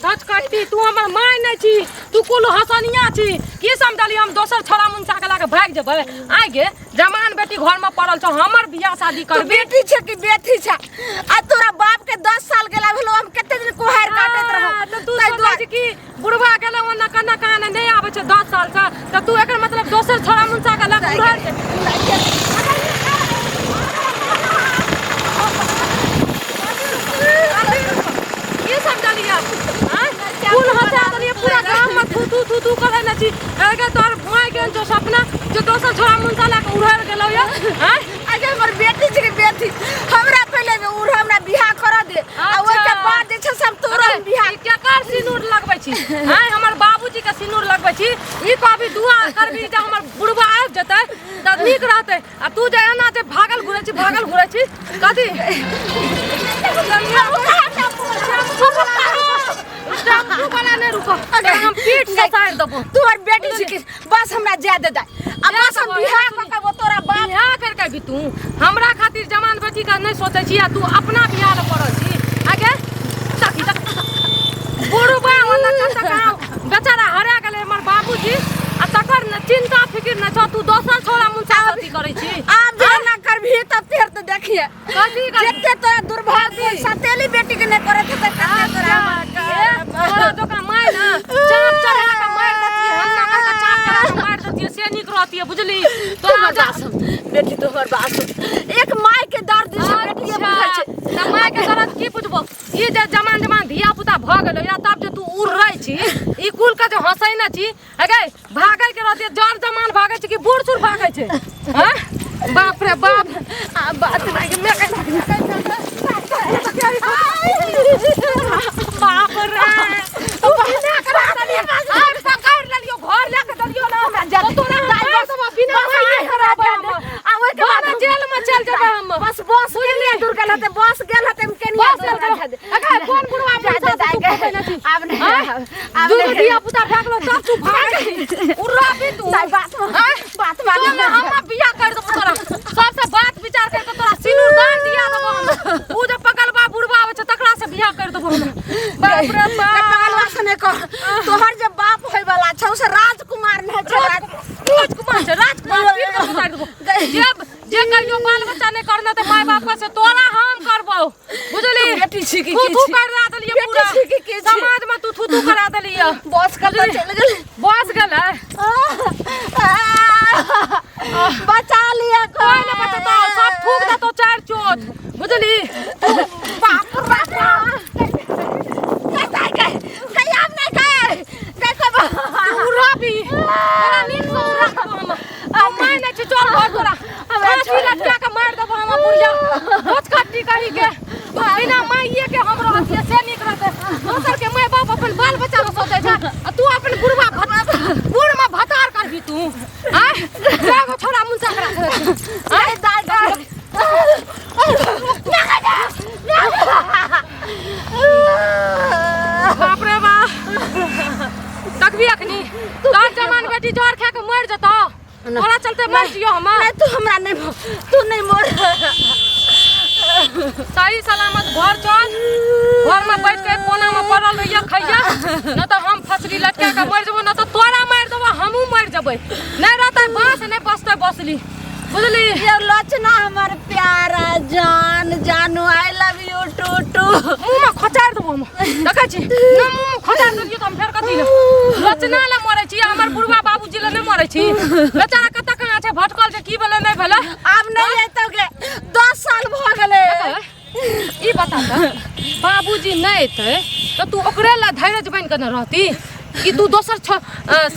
धचकट्टी तू हमर माय नहि छी तू कुल हसनिया छी की समझली हम दोसर छोड़ा मुनसा के लाके भागि जेबै आइ गे जवान बेटी घर में पड़ल छौ हमर बियाह शादी तू करबी बेटी छै कि बेटी छै आ तोरा बाप के 10 साल गेला भेलो हम कते दिन कोहार काटैत रहौ हाँ, तऽ तू ताहि सोचै दुआरे छी कि बुढ़वा गेलै ओन्ने कन्ने कहाँ नहि आबै छै 10 साल से तऽ तू एकर मतलब दोसर छोड़ा मुनसा के लग उड़ल छै की समझलियै आँय? कुल हंसा देलियै पूरा गाम में थू थू थू थू करै ने छी एगे तोहर माय गेल छौ सपना जे दोसर छोड़ा मुनसा लए कऽ उड़ल गेलौ ये आँय? अरे हमर बेटी छै बेटी हमरा पहिले उड़ हमरा बियाह कर दे आ ओहिके अच्छा। बाद जे छै से हम तोरा अरे, बियाह ई केकर सिनूर लगबै छी आँय हमर बाबूजी के सिनूर लगबै छी ई कहबी दुआ करबी जे हमर बुढ़बा आबि जेतै तऽ नीक रहतै आ तू जे एना जे भागल घुरै छी भागल घुरै छी कथी टेम्पू वाला नहि रुको हम पीठ से साइड देबो तू हमर बेटी छी कि बस हमरा जाय दे दाइ आ बस हम बियाह कऽ के तोरा बाप बियाह करके भी तू हमरा खातिर जवान बेटी का नहीं सोचे छी आ तू अपना बियाह ले पड़ल छी आगे तकी तक बुढ़बा ओना कत गाँव बेचारा हरा गेलै हमर बाबूजी आ तकर न चिंता फिकिर न छौ तू दोसर छोड़ा मुंसा अथी करै छी आब जे ना करबही तब फेर तो देखिए कथी करबही? जते तोरा दुर्भाग्य सतेली बेटी के नहीं करत हेतै तते तोरा ए, तोरा जकाँ माय ना चाप चढ़ा के मारि देतियै हन्ना करके चाप चढ़ा के मारि देतियै से नीक रहतियै बुझली तोरा तोहर बात सुन बेटी तोहर बात सुन एक माय के दर्द छै बेटी के बुझै छै तऽ माय के दर्द की बुझबो ई जे जमान जमान धिया पुता भऽ गेलो या तब जे तू उड़ै छी ई कुल के जे हंसै ने छी अगे भागै के रहतियै जर जमान भागै छै कि बूढ़ सूढ़ भागै छै हँ बाप रे बाप आ बात नहीं मैं बाप रे तू बिना करा देलियै आर पकड़ लेलियो घर लए के देलियो ना हमरा जा तो तोरा हम मारि देबो बिना माइये खराब हम आ ओइ के बाद बाद जेल में चल जेबै हम बस बस केनिया दूर गेल हते बस गेल हते केनिया बस गेल हते। अगर कोन बुढ़वा जा पैसा दे से तू फंसै छी? आब नहीं आँय? आब दूगो नहीं धिया पुता भए गेलो तब तू भागै छी उड़रा भी तू दाइ बात मान आँय? बात मान चल ना, हम बियाह कर देबो तोरा सबसे बात विचार करके तोरा सिनूर दान दिया देबो हम ऊ जे पकलबा बुढ़बा आबै छै तकरा से बियाह कर देबो हम बाप रे बाप पगलवा से नहीं कह तोहर जे बाप होय वाला छौ से राजकुमार नहीं छै राजकुमार छै राजकुमार पीट के उतारि देबो जे जे कहियो बाल बच्चा नहीं करना तऽ माय बाप से तोरा हम करबो बुझली तू बेटी छी कि थू की थू छी? करा देलियै बेटी पूरा छी कि की छी? समाज में तू थू थू करा देलियै बस कतऽ चलि गेल बस गेलै बचा लिया कोई नहीं बचतो सब थूक देतो चार चोट बुझली बाप रे बाप आब नहीं गए देखो उड़ा भी तोरा नीक से उड़ा देबो हम हम माय नहीं छी चल घर तोरा फांसी लटका के मार देबो हम बुढ़िया भोज कट्टी कही के बिना माइये के हम रहतियै से नीक रहतै दोसर के माय बाप अपन बाल बच्चा के सोचै छै आ तू अपन बुढ़वा बूढ़ में भतार करबी तू आँय एगो छोड़ा मुंसा करा आँय दाइ दाइ बाप रे बाप तकबी अखनी तोहर जवान बेटी जर खा के मर जतौ तोरा चलते मर जियो हम नहीं तू हमरा नहीं तू नहीं मोर सही सलामत घर चल घर में बैठ के कोना में पड़ल रहिया खैया न तो हम फसली लटका के मर जेबो न तो तोरा मार देबो हमहूँ मर जेबै नहीं रहतै बाँस नहीं बचतै बसली बुझली ये लचना हमर प्यारा जान जानू I love you too too मुँह में खोचार देबो हम देखै छी न मुँह में खोचार देलियै तऽ हम फेर कथी लए रचना लए मरै छी हमर बुढ़वा बाबूजी लए नहि मरै छी बेचारा कतऽ कहाँ छै भटकल छै की भेलै नहि भेलै आब नहीं एतौ गे 10 साल भऽ गेलै ई बता तऽ बाबूजी नहि एतै तऽ तू ओकरे लए धैर्य बनि कऽ ने रहती कि तू दोसर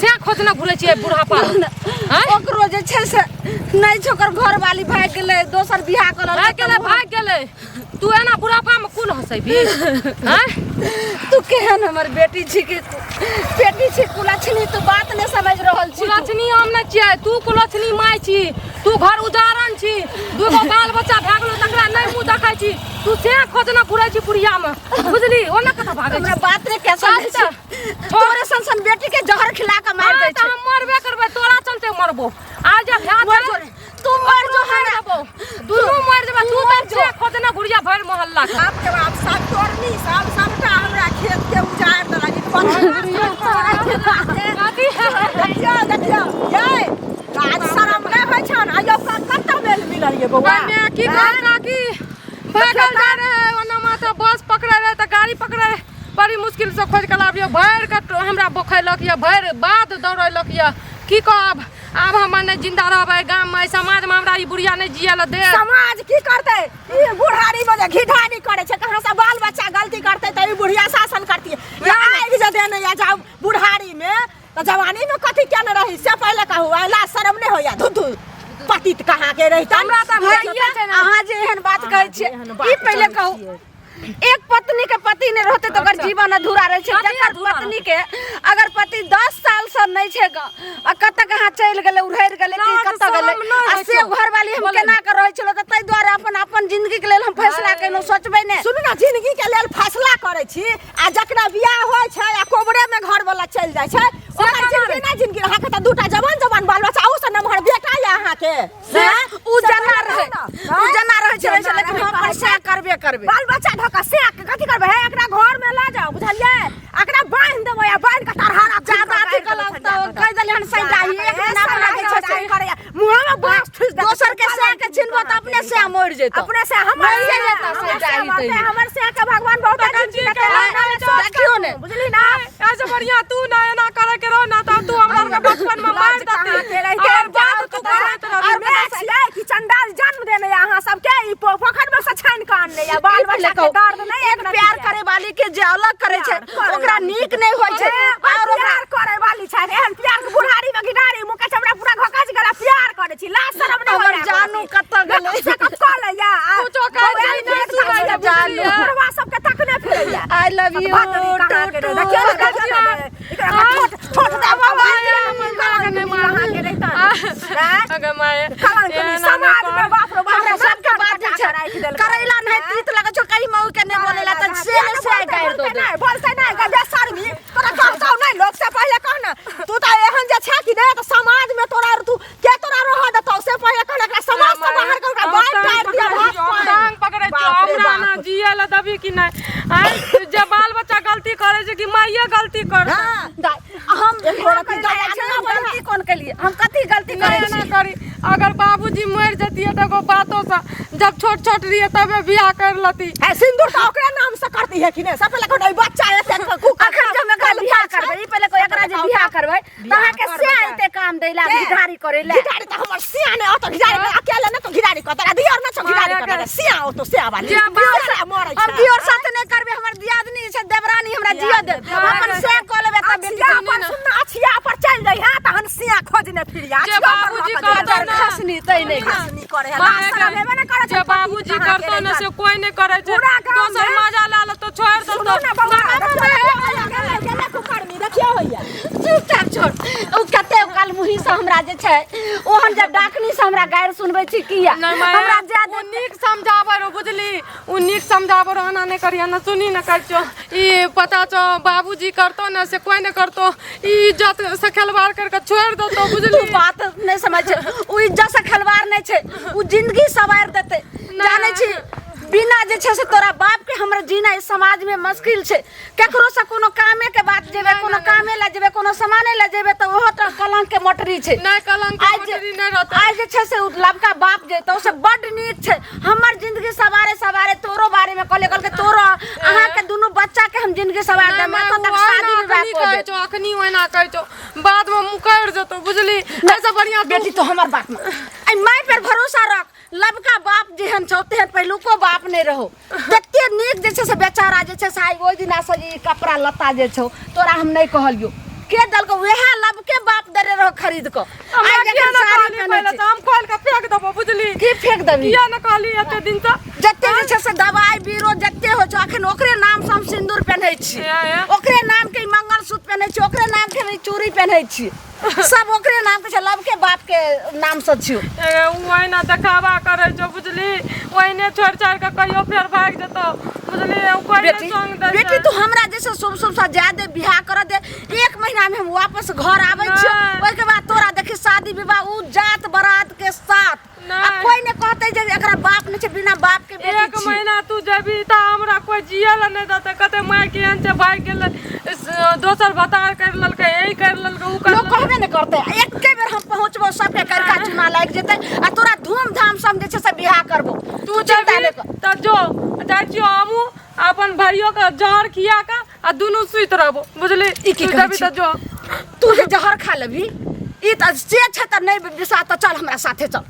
से खोजने घुरै छियै बुढ़ापा आँय? ओकरो जे छै से नहि छै ओकर घरवाली भागि गेलै दोसर बियाह कऽ भागि गेलै भागि गेलै तू एना बुढ़ापामे कुल हँसेबी आँय तू केहन हमर बेटी छी कि तू बेटी छी कुलक्षणी तू बात नहि समझ रहल छी तू। कुलक्षणी हम नहि छियै तू कुलक्षणी माय छी तू घर उजारन छी दूगो बाल बच्चा भए गेलो तकरा नहि मुँह देखै छी तू से खोजना घुरै छी बुढ़ियामे बुझली ओना कतऽ भागै हमरा छी बात नहि के समझ अच्छा, छी तोरे सन सन बेटी के जहर खिला के मार हाँ, दै तऽ छै हम मरबे करबै तोरा चलते मरबो आ जे भए मर जो रे, तू मर जो मर हमरा जेबो दुनू मर जेबै तू तऽ से खोजना घुरिया भरि मोहल्ला के बाप के बाप सब तोड़नी सब सबटा हमरा खेत के उजाड़ देलक। बौआ मैं की कहब काकी भागल जा रहे ओना मात्र बस पकड़े रहे तऽ गाड़ी पकड़े रहे बड़ी मुश्किल से खोज के लाबियो भरि के हमरा बोखैलक यऽ भरि बाद दौड़ैलक यऽ की कहब आब हम नहि जिंदा रहबै गाममे एहि समाजमे हमरा ई बुढ़िया नहि जियै लए देत समाज की करतै ई बुढ़ारी में जे घिढारी करे छै कहाँ से बाल बच्चा गलती करतै तऽ ई बुढ़िया शासन करती या आगि जे देने या जाउ बुढ़ारी में तऽ जवानी में कथी केने रही से पहिले कहू आ लाज शरम नहि होइया धू धू पतित कहाँ के रही हमरा तऽ भाइये छै ने अहाँ जे एहन बात कहै छियै एहन बात ई पहिले करै कहू छियै। एक पत्नी के पति नहि रहतै तऽ ओकर जीवन अधूरा रहै छै कथी जकर अधूरा पत्नी के अगर पति 10 साल से नहि छै ग आ कतऽ कहाँ चलि गेलै उड़ैर गेलै कि लाज कतऽ गेलै शरम नहि आ होइ से छौ। घरवाली हम बोलै केना के रहै छलहुँ तऽ ताहि दुआरे अपन अपन जिंदगी के लेल हम फैसला केलहुँ सोचबै नहि सुनू ने जिंदगी के लेल फैसला करै छी आ जकरा बियाह होइ छै आ कोबरे में घर वाला चलि जाइ छै ओकर केना जिंदगी नहि जिंदगी अहाँके तऽ दूटा जवान जवान बाल बच्चा अहू से नमहर बेटा यऽ अहाँके से हैं? उ से जना पहिले रहै कहू ने, उ हैं? जना रहै छलै जना लेकिन रहै हम अपन कहै छै। सएह करबे करबै बाल बच्चा धऽ कऽ से कथी करबै हे एकरा घर में लऽ जाउ बुझलियै एकरा बान्हि देबै आ बान्हि कऽ तरहारा जादा अथी कलक तऽ कहि देलियै हन सैडाही एक दिना अपना जे छै से मुँह में बाँस ठुसि देतै दोसर के सएह के छिनबो तऽ अपने सएह मरि जेतौ अपने से हमर मरिए से जेतौ हमर से सैडाही मरतै, तैयो। हमर से के भगवान बहुत तखन जिंदगी ठीक देतै, है, हमरा ले सोच देखियौ करू, ने। बुझली ना ऐसे बढ़िया तू ना एना करे के रहो ना तब तू हमरा आरके बचपन में मार लाज कहाँ के देती रहितै, और बात तू करैत और रहबी मैं छियै कि चंडाल जन्म देने या अहाँ सबके ई पोखर में से छानि के आनने या बाल ई पहिले बच्चा के कहू, दर्द नहीं एक प्यार करे वाली के जे अलग करे छै प्यार करे ओकरा वाली नीक नहि होइ छै और और ओकरा प्यार करे वाली छै एहन प्यार के बुढ़ारी में घिनारी मुँह के चमड़ा पूरा घोकच गेला प्यार करे छी लाज शरम नहीं हमर होइया जानू कतऽ गेलै? से कत कऽ लैया आ कुछो कहै छै, नहि सुनै छै, जानू। बुढ़वा सबके तकने फिरैया I love you भातरी कहाँ के रे? देखियौ ने, देखियौ ने, एकरा ठोठ ठोठ दे कहाँ के रहितन हैं? अगे माय कलंक एना समाज नहि में कर। बाप रे बाप हमरा सबके नाक बात कटा छै कऽ राखि देलकै। करैला नहीं तीत लगै छौ कहीं मऊ के नहि बोलेला तऽ से ने से गारि दो बोलते नहीं बोलते नहीं गे बेशर्मी तोरा कहतौ नहीं लोग से पहिले कह ना तू तऽ एहन जे छै कि नहीं तऽ समाज में तोरा तू के तोरा रह देतौ से पहिले कह ना एकरा समाज से बाहर कर ओकरा हम बाहर टांग काटि दिया पकड़ै भात छियौ, पानि। टांग पकड़ै छियौ, बाप रे हमरा ना बाप। जियै लए देबही कि नहि आँय जे बाल बच्चा गलती करै छै कि माइये गलती करतै हाँ। दाइ, हम एक बियाह गोरा करै की लए आयल छियै, हम गलती कोन केलियै हम कथी गलती नहि करै एना छी करी अगर बाबूजी मरि जतियै तऽ एगो बातो से जब छोट छोट रहियै तबे बियाह कर लती है सिंदूर तो ओकरे नाम से करती है कि नहीं सब पहले कहू, ई बच्चा एते कुकर अखन जे हम एकरा बियाह करबै ई पहिले कोइ एकरा जे बियाह करबै तऽ अहाँके से एते काम दै ला के? भिखारी करै ला घिढारी तो हमर सिया ने ओतो घिढारी के अकेले ने तो घिढारी कर तोरा दियर ने छौ घिढारी कर सिया ओतो सिया वाली जे बाप सिया मरै हम छै दियोर साथे नहि करबै हमर दियादनी छै देवरानी हमरा जियो दे हम अपन से कऽ लेबै तब बेटी अछिया पर सुन अछिया पर चल जाइ है तहन सिया खोजने फिरिया जे बाबूजी करतौ ने खसनी तै नहि खसनी करे है माँ लाज शरम हेबे ने करे जे बाबूजी करतौ ने से कोई नहि करै छै पूरा गाँव दोसर में- मजा ला लेतौ छोड़ि देतौ सुनू ना बौआ देखियो गेलै गेलै कुकर्मी देखियो होइया चुपचाप छोड़ ओ कते काल मुही से हमरा जे छै ओहन जे डाकनी से हमरा गारि सुनबै छी किया नहि माय, हमरा ओ ज्यादा नीक समझाबै रहो बुझली ओ नीक समझाबै रहो एना नहि करिहे ना सुनी ने करै छौ ई पता छौ बाबूजी करतौ ने से कोई नहि करतौ ई इज्जत से खेलवाड़ करके छोड़ि देतौ तू बुझली बात नहि समझ छै ओ इज्जत से खिलवाड़ नहि छै ओ जिंदगी सवार देतै जानै छी बिना जे छै से तोरा बाप के हमरा जीना इस समाज में मुश्किल छै केकरो से कोनो कामे के बात जेबै कोनो कामे ला जेबै कोनो सामाने ला जेबै तऽ ओहो तऽ कलंक के मोटरी छै नहि कलंक के आइ जे- मोटरी नहि रहतै आइ जे छै से उ लबका बाप जे से बड्ड नीक छै हमर जिंदगी सवारे सवारे तोरो बारे में कहले कहलकै तोरो अहाँके दुनू बच्चा के हम जिंदगी सवार नहि देब माय, एतऽ तक ओ शादी ओहिना विवाह अखनी कऽ कहै देब छौ अखनी ओहिना कहै छौ बादमे मुकरि जेतौ बुझली एहिसँ बढ़िआँ तू बेटी तो हमर बात मान एहि माय पर भरोसा रख लबका बाप जेहन छौ तेहन पहिलुको बाप नहि रहो तते नीक जे छै से बेचारा जे छै से आइ ओहि दिना से ई कपड़ा लत्ता जे छौ तोरा हम नहि कहलियौ के देलकौ वएह लबके बाप देने रहो खरीद कऽ हमरा आइ किया जखन ने साड़ी कहली पहिनै पहिले छै तऽ हम खोलि कऽ फेंक देबौ बुझली की फेंक देबही किया ने कहली एते दिन से जते जे छै से दवाई बीरो जते होइ छौ अखन ओकरे नाम से हम सिन्दूर पेन्है छी ए, ए। ओकरे नाम के ई मंगलसूत्र पेन्है छी ओकरे नाम के हम ई चूड़ी पेन्है छी सब ओकरे नाम के छै लबके बाप के नाम से छियौ ए, उ ओहिना देखावा करै छौ बुझली ओहिने छोड़ि छाड़ि कऽ कहियो फेर भागि जेतौ बुझली उ कोइ नहि बेटी संग दै बेटी छै तू हमरा जैसे शुभ शुभ सा जा दे बियाह कर दे एक महीना में हम वापस घर आबै छियौ नहि। ओहिके बाद तोरा देखी शादी विवाह उ जात बारात के साथ आ नहि। कोई ने कहते जे एकरा बाप नहि छै बिना बाप के बेटी एक छी महीना तू जेबही तऽ हमरा कोइ जियै लए नहि देतै कहतै माय केहन छै भागि गेलै दोसर भतार करि लेलकै ई करि लेलकै ओ करि लोग लेलकै कहबे नहि करते एके बेर हम पहुंचबो देबो सबके करका चूना लागि जेतै आ तोरा धूमधाम से हम जे छै से बियाह करबो। तू चिंता जेबही नहि कर। तऽ जो, जाइ छियौ हमहूँ अपन भाइयो के जहर खिया के आ दुनू सुति रहबो, बुझली? ई की तू कहै जेबही छी? तऽ जो। तू जे जहर खा लेबही ई तऽ से छै तऽ नहि विश्वास तऽ चल हमरा साथे चल,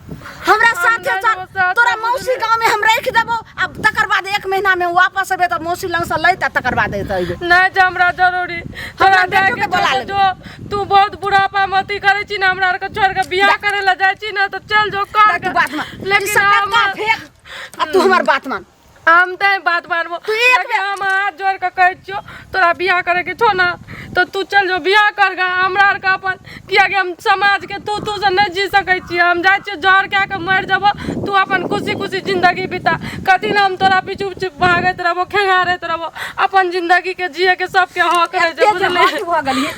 हमरा हम साथे नहि चल। जेबो साथे, तोरा मौसी बुझली? गाँव में हम राखि देबो आ तकर बाद 1 महीना में वापस एबे तऽ मौसी लग से लैत आ तकर बाद एतऽ अयबे। नहि छै हमरा जरूरी तोरा हमरा जाय बेटो के के बोला छौ तऽ लेबै। जो। तू बहुत बुढ़ापा में अथी करै छी ने, हमरा आरके छोड़ि के बियाह करे लए जाइ छी ने तऽ चल जो कर तू के। बात मान, ई लेकिन सबटा हम फेक आ तू हमर बात मान। हम तऽ बात मानबो। तू एक लेकिन हम हाथ जोड़ के कहै छियौ, तोरा बियाह करे के छौ ने तऽ तू चल जो बियाह कर गे। हमरा आरके अपन कियाकि हम समाज के तू तू से नहि जी सकै छियै। हम जाइ छियै जहर कए के मरि जेबो, तू अपन खुशी खुशी जिंदगी बिता। कथी लए हम तोरा पीछू पीछू भागैत रहबो, खेंगारैत रहबो? अपन जिंदगी के जिए के सबके हक रहै छै, एते जे बुझलियै? हट भऽ गेलियै,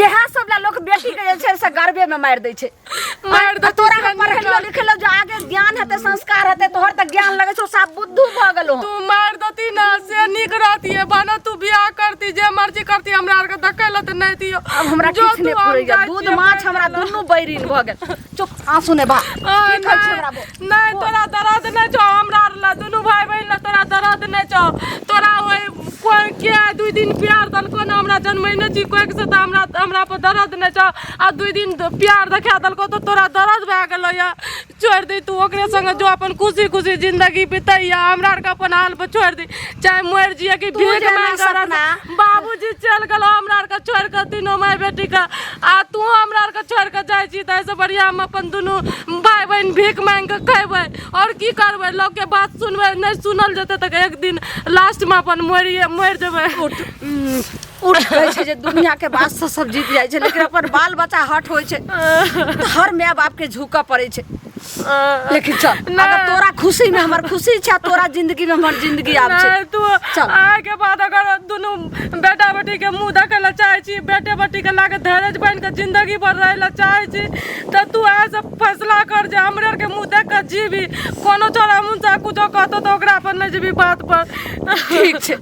इएह सब ला लोक बेटी के जे छै से गर्भे में मारि दै छै। मारि आ देतै तोरा से हम पढ़ेलियो लिखेलियो जो आगे ज्ञान हेतै, संस्कार हेतै, तोहर तऽ ज्ञान लगै छौ साफ बुद्धू भऽ गेलौ। तू मारि देती ने से नीक रहती, बना तू बियाह करती जे मर्जी करती, हमरा आरके देखै लए तऽ नहि दियौ। आब हमरा जो किछु नहि तू, हम फुरैया। जाइ दूध छियै माछ हमरा मरि दुनू बैरिन भऽ गेल। चुप, आंसू नहि बा। आ, की कहै छी हमरा बोल? नहि, तोरा दर्द नहि छौ हमरा आर लए, दुनू भाय बहिन लए तोरा दर्द नहि छौ। तोरा ओहि कोइ के 2 दिन प्यार देलको ने, हमरा जन्मैने छी कोइ से तऽ हमरा हमरा पर दर्द नहि छौ आ 2 दिन प्यार देखा देलको तऽ तोरा दर्द भए गेलो यऽ। छोड़ि दी, तू ओकरे संगे जो, अपन खुशी खुशी जिंदगी बितैया, हमरा आरके अपन हाल पर छोड़ि दी, चाहे मरि जिए कि तू भीख जेना मांगि कऽ सपना। बाबूजी चलि गेलो हमरा आरके छोड़ि कऽ तीनों माय बेटीके आ तू हमरा आरके छोड़ि कऽ जाइ छी तऽ एहिसँ बढ़िआँ हम अपन दुनू भाय बहिन भीख मांगि कऽ खेबै आओर की करबै? लोकके बात सुनबै नहि, सुनल जेतै तऽ एक दिन लास्टमे अपन मरिए मरि जेबै। उठ उठ, कहै छै जे दुनिया के बात से सब जीत जाइ छै लेकिन अपन बाल बच्चा हट होइ छै तऽ हर माय बाप के झुकऽ पड़ै छै। लेकिन चल, अगर तोरा खुशी में हमर खुशी छै, तोरा जिंदगी में हमर जिंदगी आब छै। नहि, तू चल। आइ के बाद अगर दुनू बेटा बेटी के मुंह देखै लए चाहै छी, बेटे बेटी के लाके धैर्य बनि के जिंदगी भर रहै लए चाहै छी तऽ तू आइ से फैसला कर जे हमरे आरके मुंह देख के जीबी। कोनो छोरा मुनसा कुछो कहतौ तऽ ओकरा पर नहि जेबी बात पर। ठीक छै,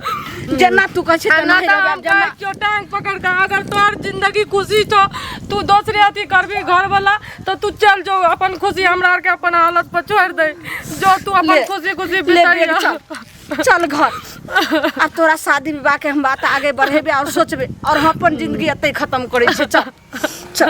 जेना तू कहै छी आ तेना ना तऽ रहबै। हम जेना कहै छियौ टांग पकड़ के, अगर तोहर जिंदगी खुशी छौ, तू दोसरे अथी करबी घरवाला तऽ तू चल जो अपन खुशी, हमरा आरके अपन हालत पर छोड़ि दे, जो तू अपन ले, खुशी खुशी ले बितैया। बेग, चल चल घर। आ तोरा शादी विवाह के हम बात आगे बढ़ेबे और सोचबे और हम अपन जिंदगी एते खत्म करै छियै। चल चल।